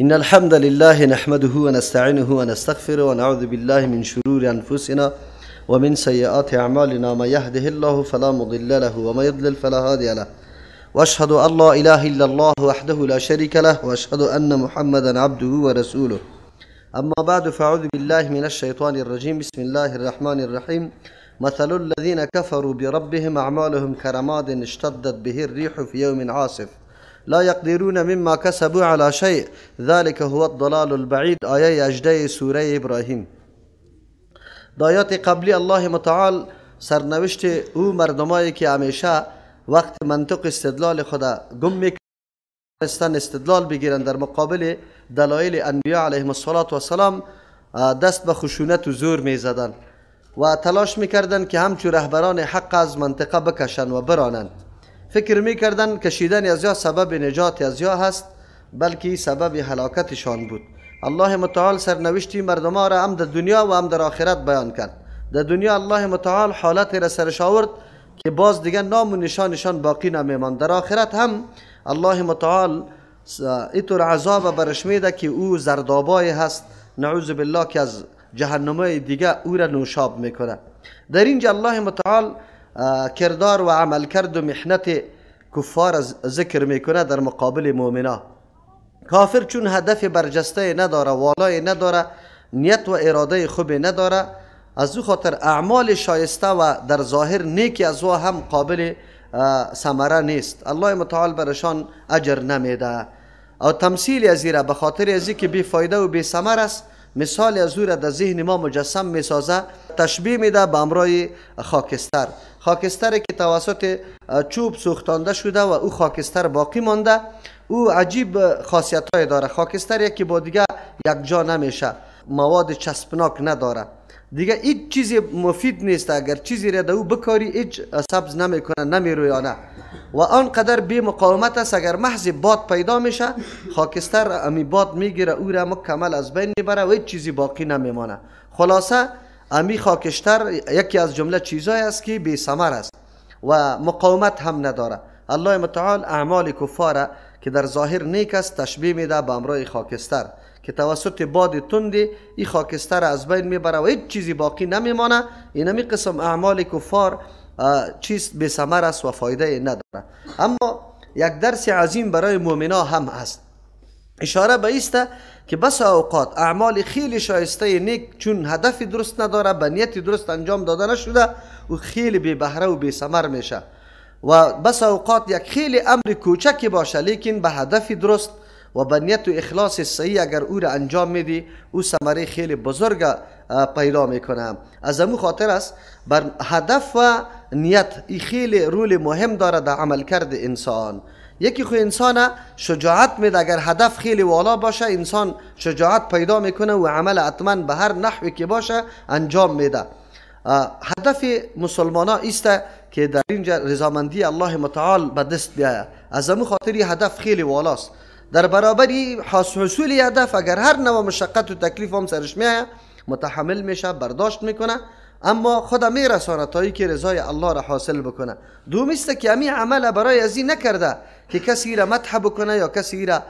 إن الحمد لله نحمده ونستعينه ونستغفره ونعوذ بالله من شرور أنفسنا ومن سيئات أعمالنا، ما يهده الله فلا مضل له وما يضلل فلا هادي له، وأشهد أن لا إله إلا الله وحده لا شريك له، وأشهد أن محمدا عبده ورسوله. أما بعد، فأعوذ بالله من الشيطان الرجيم. بسم الله الرحمن الرحيم. مثل الذين كفروا بربهم أعمالهم كرماد اشتدت به الريح في يوم عاصف لا يقدرون مما كسبوا على شيء ذلك هو الضلال البعيد. آیه 18 سوره ابراهیم. در آیات قبلی الله متعال سرنوشت او مردمایی که همیشه وقت منطق استدلال خدا گم میکنستن استدلال بگیرن در مقابل دلایل انبیاء علیهم الصلاة والسلام، دست به خشونت و زور میزدن و تلاش میکردن که همچو رهبران حق از منطقه بکشن و برانند. فکر میکردن کشیدن از یا سبب نجات از یا هست، بلکه سبب هلاکتشان بود. الله متعال سرنوشتی مردم را هم در دنیا و هم در آخرت بیان کرد. در دنیا الله متعال حالت را سرش آورد که باز دیگه نام و نشانشان باقی نمیماند. در آخرت هم الله متعال اینطور عذاب برش میده که او زردابای هست، نعوذ بالله، که از جهنمای دیگه او را نوشاب میکنه. در اینجا الله متعال کردار و عملکرد و محنت کفار ذکر میکنه در مقابل مؤمنا. کافر چون هدف برجسته نداره، والای نداره، نیت و اراده خوب نداره، از او خاطر اعمال شایسته و در ظاهر نیکی از او هم قابل ثمره نیست. الله متعال برشان اجر نمیده. او تمثیل از را به خاطر ازی که بی فایده و بی ثمر است، مثال از او را در ذهن ما مجسم میسازه، تشبیه میده به امرای خاکستر. خاکستر که توسط چوب سوختانده شده و او خاکستر باقی مانده، او عجیب خاصیت های داره. خاکستر یکی با دیگه یک جا نمیشه، مواد چسبناک نداره، دیگه هیچ چیزی مفید نیست. اگر چیزی را در او بکاری هیچ سبز نمیکنه، نمیرویانه و آنقدر بی مقاومت است. اگر محض باد پیدا میشه، خاکستر امی باد میگیره، او را مکمل از بین میبره و هیچ چیزی باقی نمیمانه. خلاصه امی خاکستر یکی از جمله چیزایی است که بی ثمر است و مقاومت هم نداره. الله متعال اعمال کفار که در ظاهر نیک است تشبیه میده به امرای خاکستر که توسط باد تندی این خاکستر از بین میبره و هیچ چیزی باقی نمیمانه. اینمی قسم اعمال کفار چیز به ثمر است و فایده نداره. اما یک درس عظیم برای مؤمنا هم هست. اشاره به ایست که بس اوقات اعمال خیلی شایسته نیک چون هدف درست نداره، به نیت درست انجام داده نشده و خیلی بی بهره و بی ثمر میشه. و بس اوقات یک خیلی امر کوچکی باشه، لیکن به هدف درست و به نیت و اخلاص صحیح اگر او را انجام میدی، او ثمره خیلی بزرگ پیدا میکنه. از امو خاطر است بر هدف و نیت ای خیلی رول مهم داره در عملکرد انسان. یکی خو انسان شجاعت میده، اگر هدف خیلی والا باشه انسان شجاعت پیدا میکنه و عمل حتما به هر نحوی که باشه انجام میده. هدف مسلمان ها ایست که در اینجا رضامندی الله متعال به دست بیاید. از امو خاطر هدف خیلی والاست. در برابر حصول هدف اگر هر نوع مشقت و تکلیف هم سرش میآید متحمل میشه، برداشت میکنه، اما خود میرسانه تا که رضای الله را حاصل بکنه. دوم است که امی عمل برای ازی نکرده که کسی را مدح بکنه یا کسی را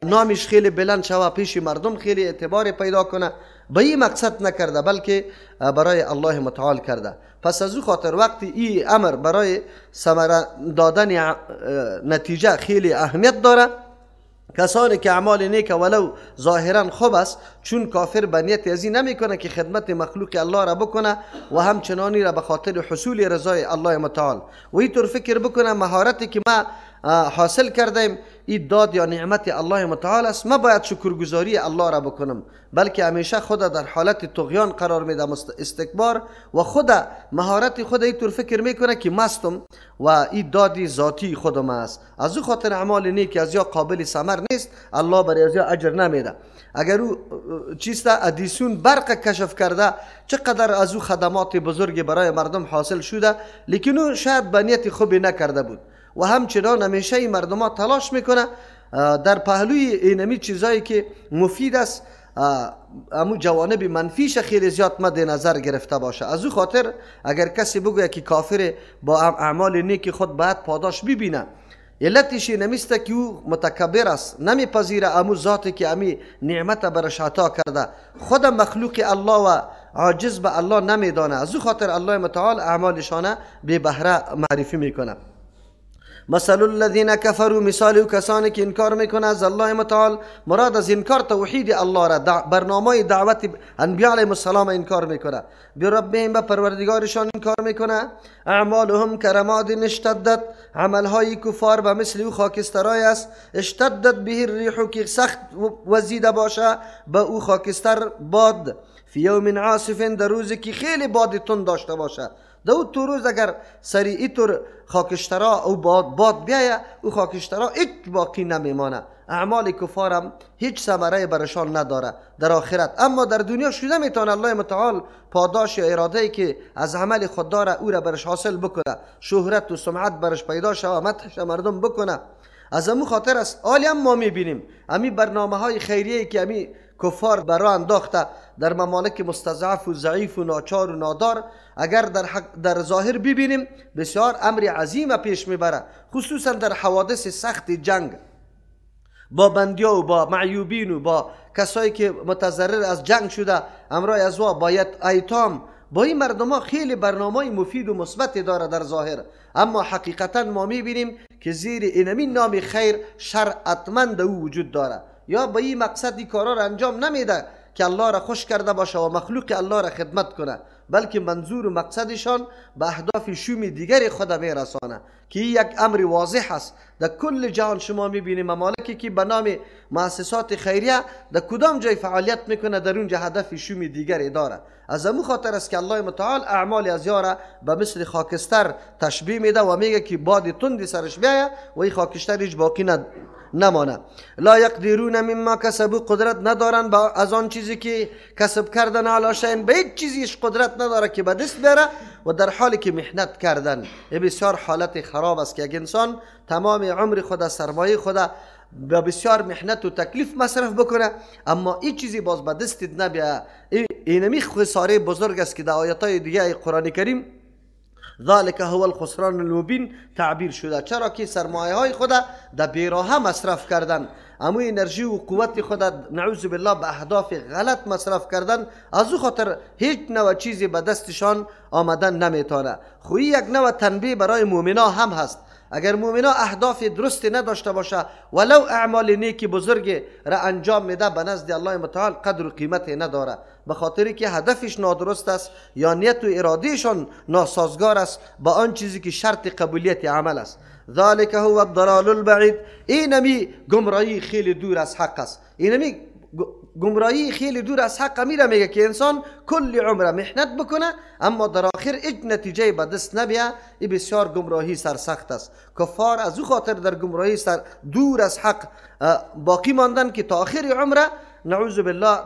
نامش خیلی بلند شوه، پیش مردم خیلی اعتبار پیدا کنه، به این مقصد نکرده، بلکه برای الله متعال کرده. پس از او خاطر وقتی این امر برای ثمره دادن نتیجه خیلی اهمیت داره، کسانی که اعمال نیک ولو ظاهرا خوب است، چون کافر به نیت ازی نمیکنه که خدمت مخلوق الله را بکنه و همچنانی را به خاطر حصول رضای الله متعال و اینطور فکر بکنه مهارتی که ما حاصل کردیم این داد یا نعمت الله متعال است، ما باید شکرگزاری الله را بکنم، بلکه همیشه خود در حالت طغیان قرار میده، استکبار و خود مهارت خود اینطور فکر میکنه که مستم و این دادی ذاتی خودم است. از او خاطر اعمال نیک از یا قابل ثمر نیست، الله برای از یا اجر نمیده. اگر او چیست ادیسون برق کشف کرده، چقدر از او خدمات بزرگ برای مردم حاصل شده، لیکن او شاید به نیت خوبی نکرده بود و همچنان همیشه این مردم ها تلاش میکنه در پهلوی اینمی چیزایی که مفید است امو جوانب منفیش خیلی زیاد مد نظر گرفته باشه. از او خاطر اگر کسی بگوید که کافر با اعمال نیک خود باید پاداش ببینه، علتش نمیست که او متکبر است، نمیپذیره امو ذاتی که امی نعمت برش عطا کرده، خود مخلوق الله و عاجز به الله نمیدانه. از او خاطر الله متعال اعمالشانه بی بهره معرفی میکنه. مثل الذین کفروا، مثال او کسانی که انکار میکنه از الله متعال، مراد از انکار توحید الله را، برنامه دعوت انبیاء علیهم السلام انکار میکنه، بربهم، به پروردگارشان انکار میکنه. اعمالهم کرماد اشتدت، عملهای کفار به مثل او خاکسترای است، اشتدت به الریح، که سخت وزیده باشه به او خاکستر باد، فی یوم عاصف، در روزی که خیلی باد تند داشته باشه. دو تو روز اگر سریعی تر خاکسترا او باد بیایه، او خاکسترا هیچ باقی نمیمانه. اعمال کفارم هیچ ثمره برشان نداره در آخرت، اما در دنیا شده میتونه الله متعال پاداش یا اراده ای که از عمل خود داره او را برش حاصل بکنه، شهرت و سمعت برش پیدا شوه، مدحش مردم بکنه. از امو خاطر است حالی هم ما میبینیم امی برنامه های خیریه که امی کفار برا انداخته در ممالک مستضعف و ضعیف و ناچار و نادار، اگر در ظاهر ببینیم بسیار امر عظیم پیش میبره، خصوصا در حوادث سخت جنگ با بندیا و با معیوبین و با کسایی که متضرر از جنگ شده، امرای از وا باید ایتام، با این مردم ها خیلی برنامه مفید و مثبت داره در ظاهر، اما حقیقتا ما میبینیم که زیر اینمین نام خیر شر حتما در او وجود داره، یا به این مقصد این کارا را انجام نمیده که الله را خوش کرده باشه و مخلوق الله را خدمت کنه، بلکه منظور و مقصدشان به اهداف شوم دیگر خود میرسانه که یک امر واضح است. در کل جهان شما میبینید ممالکی که به نام مؤسسات خیریه در کدام جای فعالیت میکنه، در اونجا هدف شوم دیگری داره. از امو خاطر است که الله متعال اعمال از یاره به مثل خاکستر تشبیه میده و میگه که باد تندی سرش بیایه و این خاکستر هیچ باقی نمانه. لا یقدرون مما کسبوا، قدرت ندارن از آن چیزی که کسب کردن، علی شیء، به هیچ چیزیش قدرت نداره که به دست بیاره و در حالی که محنت کردن. این بسیار حالت خراب است که یک انسان تمام عمر خود، سرمایه خود به بسیار محنت و تکلیف مصرف بکنه، اما این چیزی باز به دست نبیه. اینمی خساره بزرگ است که در آیات دیگه قرآن کریم ذالک هو الخسران المبین تعبیر شده. چرا که سرمایه های خود در بیراه مصرف کردن، اما انرژی و قوت خود نعوذ بالله به اهداف غلط مصرف کردن، از او خاطر هیچ نوع چیزی به دستشان آمدن نمیتونه. خو یک نوع تنبیه برای مؤمنا هم هست. اگر مؤمنا اهداف درست نداشته باشه ولو اعمال نیکی بزرگ را انجام میده، به نزد الله متعال قدر و قیمت نداره، به خاطری که هدفش نادرست است یا نیت و ارادهشان ناسازگار است با آن چیزی که شرط قبولیت عمل است. ذالک هو الضلال البعید، اینمی گمراهی خیلی دور از حق است. اینمی گمراهی خیلی دور از حق میره، میگه که انسان کل عمره محنت بکنه اما در آخر هیچ نتیجه به دست نبیه. این بسیار گمراهی سرسخت است. کفار از او خاطر در گمراهی سر دور از حق باقی ماندن که تا آخر عمره نعوذ بالله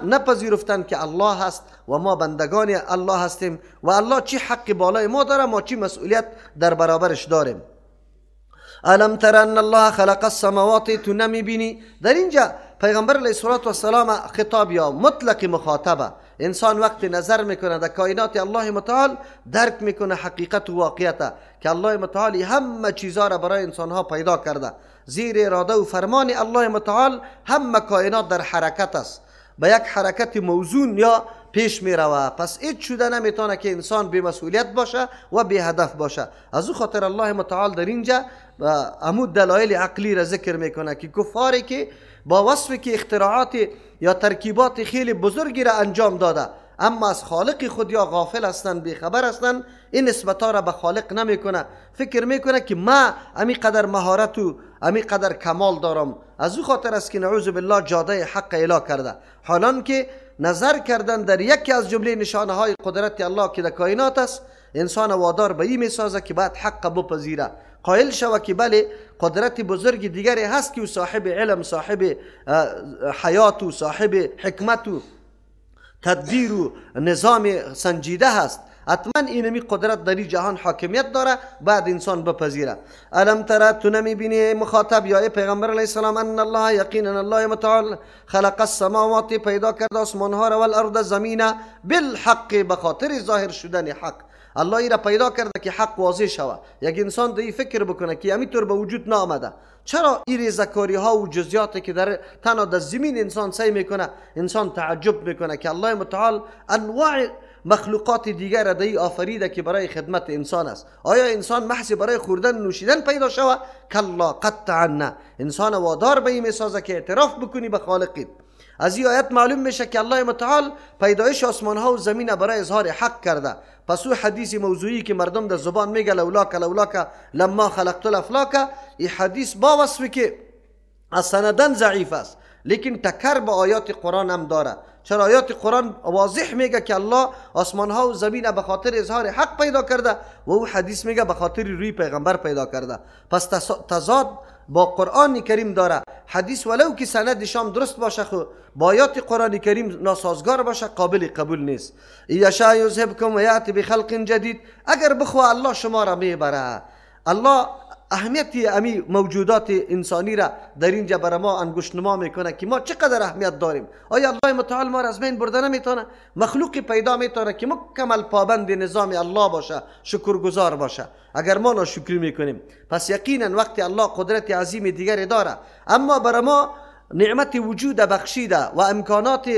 نپذیرفتن که الله هست و ما بندگان الله هستیم و الله چی حق بالای ما داره، ما چی مسئولیت در برابرش داریم. الم تر ان الله خلق السماوات، تو نمیبینی؟ در اینجا پیغمبر علیه الصلاة والسلام خطاب یا مطلق مخاطبه. انسان وقت نظر میکنه در کائنات الله متعال، درک میکنه حقیقت و واقعیت که الله متعال همه چیزها را برای انسانها پیدا کرده. زیر اراده و فرمان الله متعال همه کائنات در حرکت است، به یک حرکت موزون یا پیش می روه. پس هیچ شده نمیتونه که انسان بی مسئولیت باشه و بی هدف باشه. از او خاطر الله متعال در اینجا امو دلایل عقلی را ذکر میکنه که کفاری که با وصف که اختراعات یا ترکیبات خیلی بزرگی را انجام داده اما از خالق خود یا غافل هستند، بیخبر هستند، این نسبت ها را به خالق نمیکنه. فکر میکنه که ما امی قدر مهارت و امی قدر کمال دارم. از او خاطر است که نعوذ بالله جاده حق اعلا کرده، حالان که نظر کردن در یکی از جمله نشانه های قدرت الله که در کائنات است انسان وادار به این میسازه که باید حق بپذیره، قائل شوه که بله قدرت بزرگ دیگری هست که او صاحب علم، صاحب حیات و صاحب حکمت و تدبیر و نظام سنجیده هست. حتما اینمی قدرت در جهان حاکمیت داره، بعد انسان بپذیره. الم تر، تو نمیبینی مخاطب یا ای پیغمبر علیه السلام، ان الله، یقینا الله متعال خلق السماوات، پیدا کرد آسمان ها را، والارض، زمین، بالحق، به خاطر ظاهر شدن حق. الله ای را پیدا کرده که حق واضح شوه. یک انسان دی فکر بکنه که همینطور به وجود نامده، چرا این ریزکاری ها و جزئیاتی که در تنها در زمین انسان سعی میکنه، انسان تعجب میکنه که الله متعال انواع مخلوقات دیگر را دی آفریده که برای خدمت انسان است. آیا انسان محض برای خوردن و نوشیدن پیدا شوه؟ کلا، قطعا نه. انسان وادار به این میسازه که اعتراف بکنی به خالقیت. از این آیت معلوم میشه که الله متعال پیدایش آسمان ها و زمین برای اظهار حق کرده. پس او حدیث موضوعی که مردم در زبان میگه لولاک لولاک لما خلقت الافلاک، این حدیث با وصفی که از سندن ضعیف است، لیکن تکر به آیات قرآن هم داره. چرا آیات قرآن واضح میگه که الله آسمان ها و زمین به خاطر اظهار حق پیدا کرده و او حدیث میگه به خاطر روی پیغمبر پیدا کرده. پس تضاد با قرآن کریم داره حدیث، ولو که سندش هم درست باشه خو با آیات قرآن کریم ناسازگار باشه قابل قبول نیست. یشاء یذهبکم و یأتی بخلق جدید، اگر بخواه الله شما را میبره. الله اهمیت امی موجودات انسانی را در اینجا برای ما انگشت نما میکنه که ما چقدر اهمیت داریم. آیا الله متعال ما را از بین برده نمیتونه؟ مخلوقی پیدا میتونه که مکمل پابند نظام الله باشه، شکرگزار باشه. اگر ما ناشکری میکنیم پس یقینا وقتی الله قدرت عظیم دیگری داره، اما برای ما نعمت وجود بخشیده و امکانات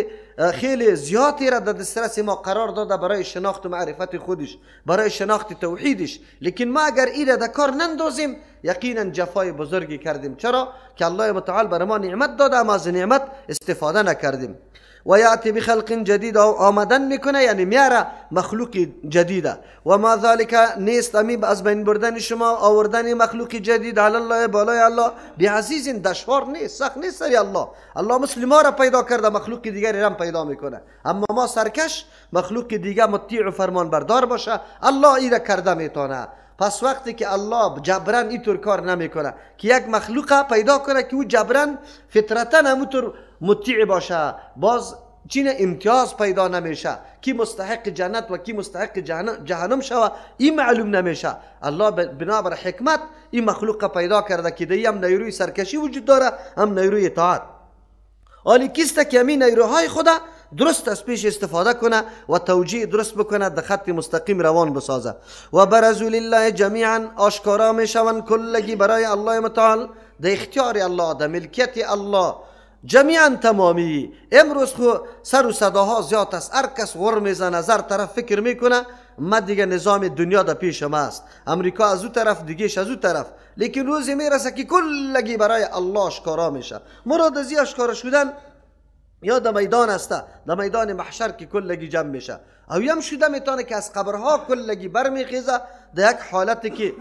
خیلی زیادی را در دسترس ما قرار داده برای شناخت و معرفت خودش، برای شناخت توحیدش، لیکن ما اگر این را در کار نندازیم یقینا جفای بزرگی کردیم. چرا که الله متعال برای ما نعمت داده اما از نعمت استفاده نکردیم. و یأتی بخلق جدید، آمدن میکنه یعنی میاره مخلوق جدیده. و ما ذالک نیست امی از بین بردن شما آوردن مخلوق جدید علی الله بالای الله بعزیز، دشوار نیست، سخت نیست سری الله. الله مثل ما را پیدا کرده، مخلوق دیگری را پیدا میکنه، اما ما سرکش مخلوق دیگه مطیع و فرمان بردار باشه، الله ای را کرده میتونه. پس وقتی که الله جبران اینطور کار نمیکنه که یک مخلوق پیدا کنه که او جبران فطرتا همونطور مطیع باشه، باز چین امتیاز پیدا نمیشه کی مستحق جنت و کی مستحق جهنم شوه، این معلوم نمیشه. الله بنابر حکمت این مخلوق پیدا کرده که دی هم نیروی سرکشی وجود داره هم نیروی اطاعت. آلی کیست که همین نیروهای خدا درست از پیش استفاده کنه و توجیه درست بکنه، در خط مستقیم روان بسازه. و برزوا لله جمیعا، آشکارا میشوند کلگی برای الله متعال، در اختیار الله، در ملکیت الله، جمیعا تمامی. امروز خو سر و صداها زیاد است، هر کس غر میزنه، از هر طرف فکر میکنه ما دیگه نظام دنیا در پیش ما است، امریکا از او طرف دیگهش از او طرف، لیکن روزی میرسه که کلگی برای الله آشکارا میشه. مراد از آشکارا شدن یا در میدان است، در میدان محشر که کلگی جمع میشه، او یم شده میتونه که از قبرها کلگی برمیخیزه در یک حالتی که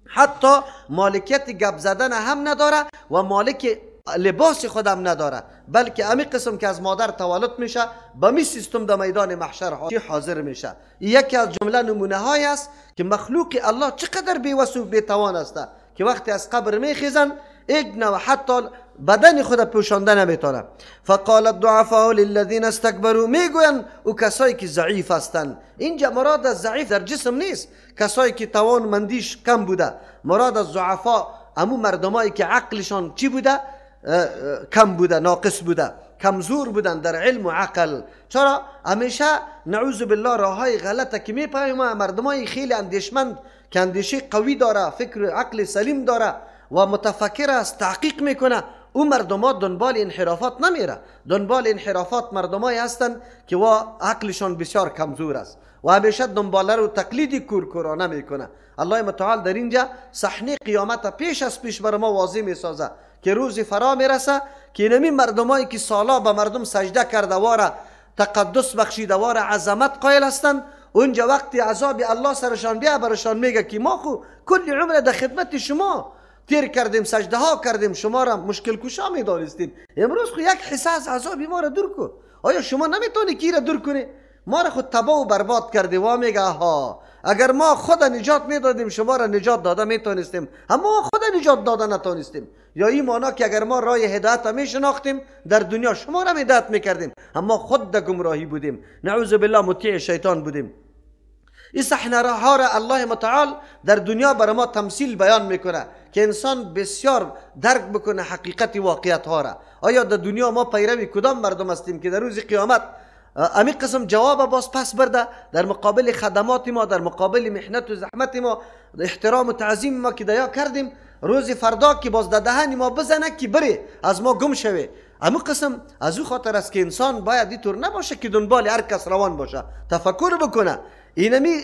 حتی مالکیت گپ زدن هم نداره و مالک لباس خودم نداره، بلکه امی قسم که از مادر تولد میشه با می سیستم در میدان محشر حاضر میشه. یکی از جمله نمونه های است که مخلوق الله چقدر بی‌وس و بی‌توان است که وقتی از قبر میخیزن یک نوع حتی بدن خود پوشانده نمیتونه. فقال الضعفاء للذین استکبروا، میگوین او کسایی که ضعیف هستند. اینجا مراد از ضعیف در جسم نیست، کسایی که توانمندیش کم بوده. مراد از ضعفا امو مردمایی که عقلشان چی بوده؟ کم بوده، ناقص بوده، کمزور بودن در علم و عقل. چرا همیشه نعوذ بالله راههای غلطه که میپاییم مردمای خیلی اندیشمند که اندیشه قوی داره، فکر عقل سلیم داره و متفکر است، تحقیق میکنه، او مردما دنبال انحرافات نمیره. دنبال انحرافات مردمایی هستند که وا عقلشان بسیار کمزور است و همیشه دنباله رو تقلید کورکورانه میکنه. الله متعال در اینجا صحنه قیامت پیش از پیش بر ما واضح میسازه که روزی فرا میرسه که اینمی مردمایی که سالا به مردم سجده کرده واره تقدس بخشیده واره عظمت قائل هستند، اونجا وقتی عذاب الله سرشان بیا برشان میگه که ما خو کل عمر در خدمت شما تیر کردیم، سجده ها کردیم، شما را مشکل کشا میدانستیم، امروز خو یک حصه از عذاب ما را دور کن. آیا شما نمیتونی کی را دور کنی؟ ما را خود تباه و برباد کردی. و میگه آها، اگر ما خود نجات میدادیم شما را نجات داده میتونستیم، اما خود نجات داده نتونستیم. یا این معنا که اگر ما راه هدایت میشناختیم در دنیا شما را هدایت میکردیم، اما خود در گمراهی بودیم، نعوذ بالله مطیع شیطان بودیم. این صحنه ها را الله متعال در دنیا برای ما تمثیل بیان میکنه که انسان بسیار درک بکنه حقیقت واقعیت ها را. آیا در دنیا ما پیروی کدام مردم هستیم که در روز قیامت امی قسم جواب باز پس برده در مقابل خدمات ما، در مقابل محنت و زحمت ما، احترام و تعظیم ما که دیا کردیم، روز فردا که باز در دهن ما بزنه که بره از ما گم شوه. امی قسم از او خاطر است که انسان باید اینطور نباشه که دنبال هر کس روان باشه، تفکر بکنه اینمی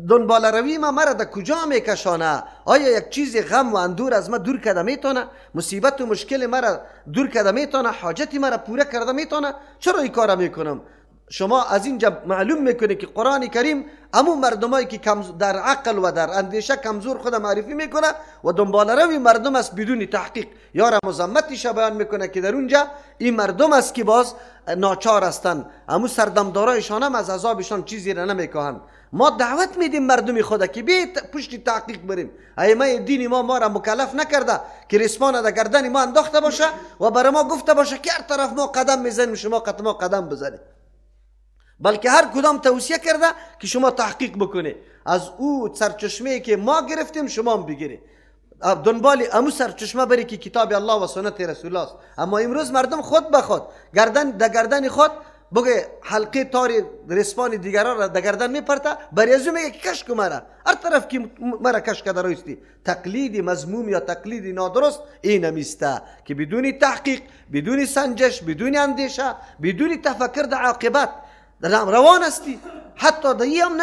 دنبال روی ما مرا در کجا میکشانه؟ آیا یک چیز غم و اندور از ما دور کرده میتونه؟ مصیبت و مشکل مرا دور کرده میتونه؟ حاجت مرا پوره کرده میتونه؟ چرا این کار میکنم؟ شما از اینجا معلوم میکنه که قرآن کریم امو مردمایی که در عقل و در اندیشه کمزور خود معرفی میکنه و دنبال روی مردم است بدون تحقیق، یا را مذمتش بیان میکنه که در اونجا این مردم است که باز ناچار هستند، امو سردمدارایشان هم از عذابشان چیزی را نمیکاهند. ما دعوت میدیم مردم خدا که بیت پشت تحقیق بریم. ائمه دین ما را مکلف نکرده که ریسمان در گردن ما انداخته باشه و برای ما گفته باشه که هر طرف ما قدم میزنیم شما قد ما قدم بزنید، بلکه هر کدام توصیه کرده که شما تحقیق بکنه، از او سرچشمه که ما گرفتیم شما هم بگیری، دنبال امو سرچشمه بری که کتاب الله و سنت رسول الله است. اما امروز مردم خود به خود گردن در گردن خود بگه حلقه تاری ریسمان دیگران را در گردن میپرته، برای از او میگه که کش مرا، هر طرف که مرا کش کرده رایستی. تقلید مذموم یا تقلید نادرست این همیسته که بدون تحقیق، بدون سنجش، بدون اندیشه، بدون تفکر در عاقبت روان هستی. حتی در هم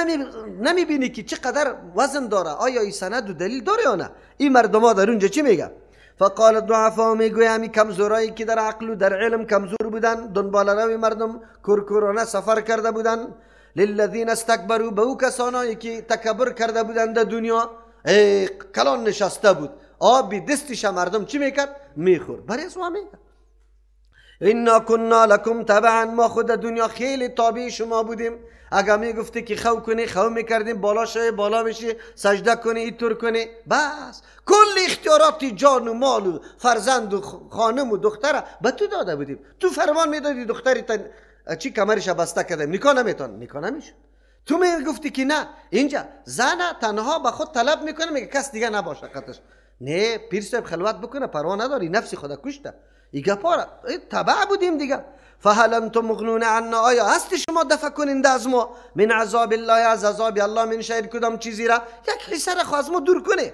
نمیبینی که چقدر وزن داره، آیا این سند و دلیل داره یا نه. این مردم ها در اونجا چی میگه؟ فقال الضعفاء، میگویم همی کمزورایی که در عقل و در علم کمزور بودن، دنبال روی مردم کورکورانه سفر کرده بودن، للذین استکبروا، به او کسانایی که تکبر کرده بودن در دنیا، ای کلان نشسته بود، آبی دستش مردم چی میکرد؟ میخورد. برای از میگه انا کنا لکم تبعا، ما خود دنیا خیلی تابع شما بودیم. اگر میگفتی که خو کنی خو میکردیم، بالا شوی بالا میشی، سجده کنی اینطور کنی، بس کل اختیارات جان و مال و فرزند و خانم و دختر به تو داده بودیم. تو فرمان میدادی دختری تا چی کمرش بسته کردیم، نکاح نمیتون، نکاح نمیشد. تو میگفتی که نه اینجا زن تنها به خود طلب میکنه، میگه کس دیگه نباشه قطش، نه پیر صاحب خلوت بکنه پروا نداری، نفسی خدا کشته. ای گپا تبع بودیم دیگه. فهل انتم مغنون عنا، آیا هست شما دفع کننده از ما من عذاب الله، از عذاب الله، من شیر کدام چیزی را، یک حصه را از ما دور کنه.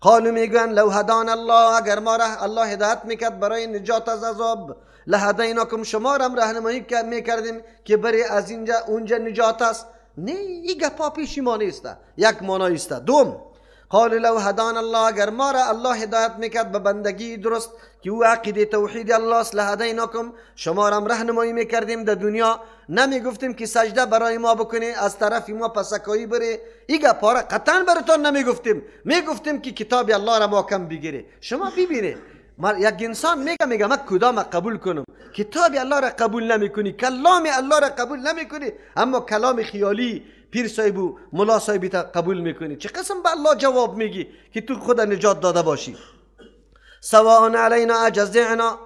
قالوا میگن لو هدانا الله، اگر ما را الله هدایت میکرد برای نجات از عذاب، لهدیناکم، شما را هم راهنمایی میکردیم که بری از اینجا اونجا نجات است. نه این گپا پیش ما نیست، یک معنی است. دوم قال لو هدانا الله، اگر ما را الله هدایت میکرد به بندگی درست که او عقیده توحید الله است، لهدیناکم، شما را هم راهنمایی میکردیم در دنیا، نمیگفتیم که سجده برای ما بکنی، از طرف ما پسکایی بری، این گپا را قطعا براتون نمیگفتیم، میگفتیم که کتاب الله را ما کم بگیری. شما ببینید یک انسان میگه من کدام قبول کنم، کتاب الله را قبول نمیکنی، کلام الله را قبول نمیکنی، اما کلام خیالی پیر صاحب و ملا صاحبی تا قبول میکنی. چه قسم به الله جواب میگی که تو خود نجات داده باشی؟ سواء علینا اجزعنا،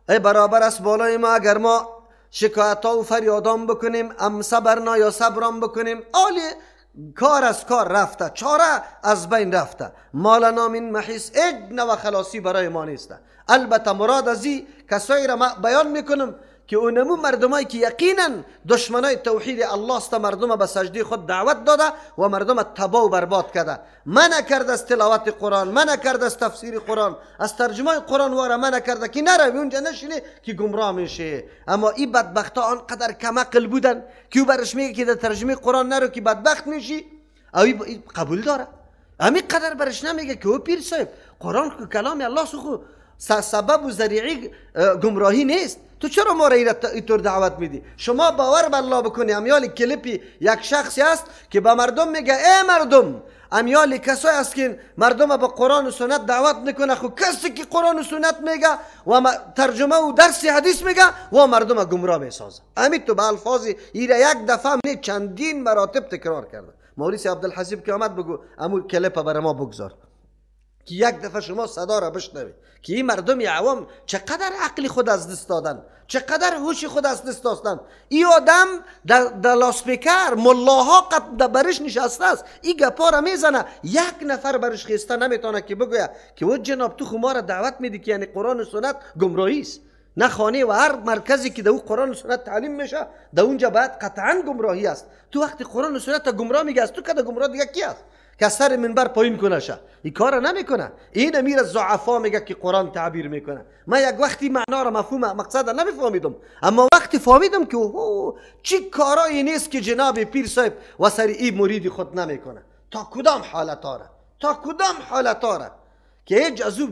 ای برابر است بالای ما اگر ما شکایت ها و فریادان بکنیم، ام صبرنا یا صبران بکنیم، آلی کار از کار رفته، چاره از بین رفته، مالنا من محیص، هیچ نوع خلاصی برای ما نیست. البته مراد از این کسایی را ما بیان میکنم که اونمو مردمایی که یقینا دشمنای توحید الله است، مردم به سجده خود دعوت داده و مردم تباه و برباد کرده، منع کرده از تلاوت قرآن، منع کرده از تفسیر قرآن، از ترجمه قرآن واره منع کرده که نروی اونجا نشینی که گمراه میشه. اما این بدبختا آنقدر کم عقل بودن که او برش میگه که در ترجمه قرآن نرو که بدبخت میشی، او قبول داره. همین قدر برش نمیگه که او پیر صاحب قرآن که کلام الله سخو سبب و ذریعه گمراهی نیست، تو چرا ما را اینطور دعوت میدی؟ شما باور به الله بکنی. امیال کلیپی یک شخصی است که به مردم میگه ای مردم، امیال کسایی است که مردم به قرآن و سنت دعوت میکنه، خو کسی که قرآن و سنت میگه و ترجمه و درس حدیث میگه و مردم گمراه میسازه. همین تو به الفاظ ایره یک دفعه نه چندین مراتب تکرار کرده. موریس عبدالحسیب که آمد بگو امو کلیپ برای ما بگذار که یک دفعه شما صدا را بشنوید که این مردم عوام چقدر عقل خود از دست دادن، چقدر هوش خود از دست دادن. این آدم در لاسپیکر ملاها قد برش نشسته است، این گپا را میزنه، یک نفر برش خیسته نمیتونه که بگویه که او جناب تو خو ما را دعوت میدی که یعنی قرآن و سنت گمراهی است. نه خانه و هر مرکزی که در او قرآن و سنت تعلیم میشه در اونجا باید قطعا گمراهی است. تو وقتی قرآن و سنت گمراه میگه از تو که گمراه دیگه کی است که از سر منبر پایین کنه شه؟ این کار نمیکنه. این امیر ضعفا میگه که قرآن تعبیر میکنه. من یک وقتی معنا را مفهوم مقصد نمیفهمیدم، اما وقتی فهمیدم که اوه چی کارایی نیست که جناب پیر صاحب و سر این مرید خود نمیکنه. تا کدام حالت آره، تا کدام حالت آره که هیچ از او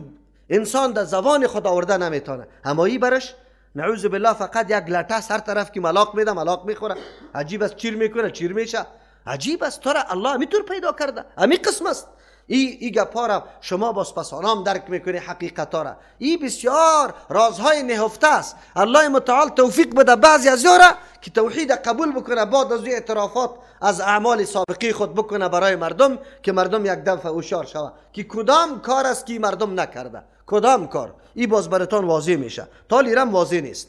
انسان در زبان خود آورده نمیتونه. اما ای برش نعوذ بالله فقط یک لطه سر طرف که ملاق میده ملاق میخوره. عجیب است، چیر میکنه چیر میشه. عجیب است، تو را الله همیطور پیدا کرده، همی قسم است. ای گپا را شما باز پسانام درک میکنی حقیقت را. ای بسیار رازهای نهفته است. الله متعال توفیق بده بعضی از یارا که توحید قبول بکنه، بعد از اعترافات از اعمال سابقی خود بکنه برای مردم که مردم یک دفعه هوشیار شوه که کدام کار است که مردم نکرده، کدام کار. ای باز براتان واضح میشه، تا لیرم واضح نیست.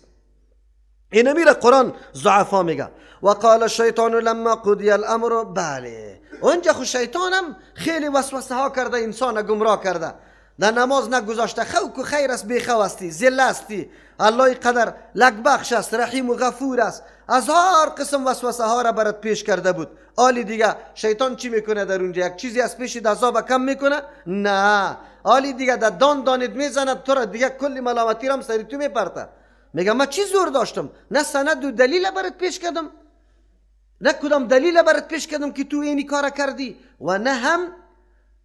این امیر قرآن ضعفا میگه و قال الشیطان لما قضی الامر. بله اونجا خو شیطانم خیلی وسوسه ها کرده، انسان گمراه کرده، در نماز نگذاشته. خوک و خیر است، بیخو هستی، ذله هستی، الله قدر لک بخش است، رحیم و غفور است. از هر قسم وسوسه ها را برات پیش کرده بود. آلی دیگه شیطان چی میکنه در اونجا؟ یک چیزی از پیش عذاب کم میکنه؟ نه، آلی دیگه در دان دانت میزند تو را، دیگه کل ملامتی را سری تو میپرته. میگه من چی زور داشتم؟ نه سند و دلیل برات پیش کردم، نه کدام دلیل برات پیش کردم که تو اینی کار کردی، و نه هم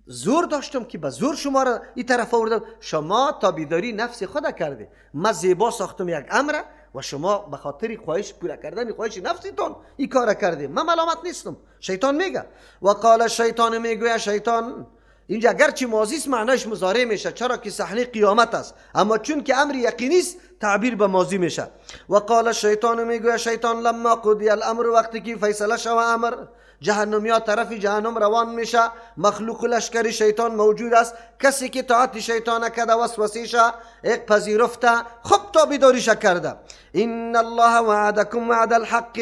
زور داشتم که به زور شما را این طرف آوردم. شما تابعداری نفس خود کردی. من زیبا ساختم یک امر و شما به خاطر خواهش پوره کردن خواهش نفستون این کار کردی. من ملامت نیستم. شیطان میگه و قال الشیطان، میگوید شیطان. اینجا اگرچه ماضی است معنایش مضارع میشه، چرا که صحنه قیامت است، اما چون که امر یقینی است تعبیر به ماضی میشه. و قال الشیطان، میگوید شیطان لما قضی الامر، وقتی که فیصله شوه امر، جهنمیا طرف جهنم روان میشه، مخلوق لشکر شیطان موجود است. کسی که طاعت شیطان کرده وسوسه شه یک پذیرفته، خب تابعداریش کرده. ان الله وعدکم وعد الحق،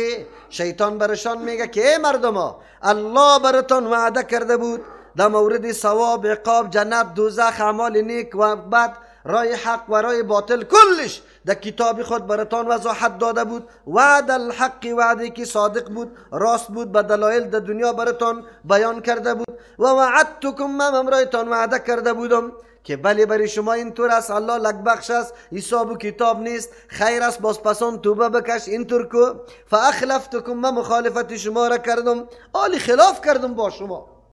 شیطان برشان میگه که ای مردما، الله براتان وعده کرده بود در مورد ثواب، عقاب، جنت، دوزخ، اعمال نیک و بد، رای حق و رای باطل، کلش در کتاب خود براتان وضاحت داده بود. وعد الحق، وعده که صادق بود، راست بود، به دلایل در دنیا براتان بیان کرده بود. و وعدتکم، من امرایتان وعده کرده بودم که بله برای شما اینطور است، الله لک بخش است، حساب و کتاب نیست، خیر است، باز پسان توبه بکش، اینطور کو. فاخلفتکم، من مخالفت شما را کردم، آلی خلاف کردم با شما.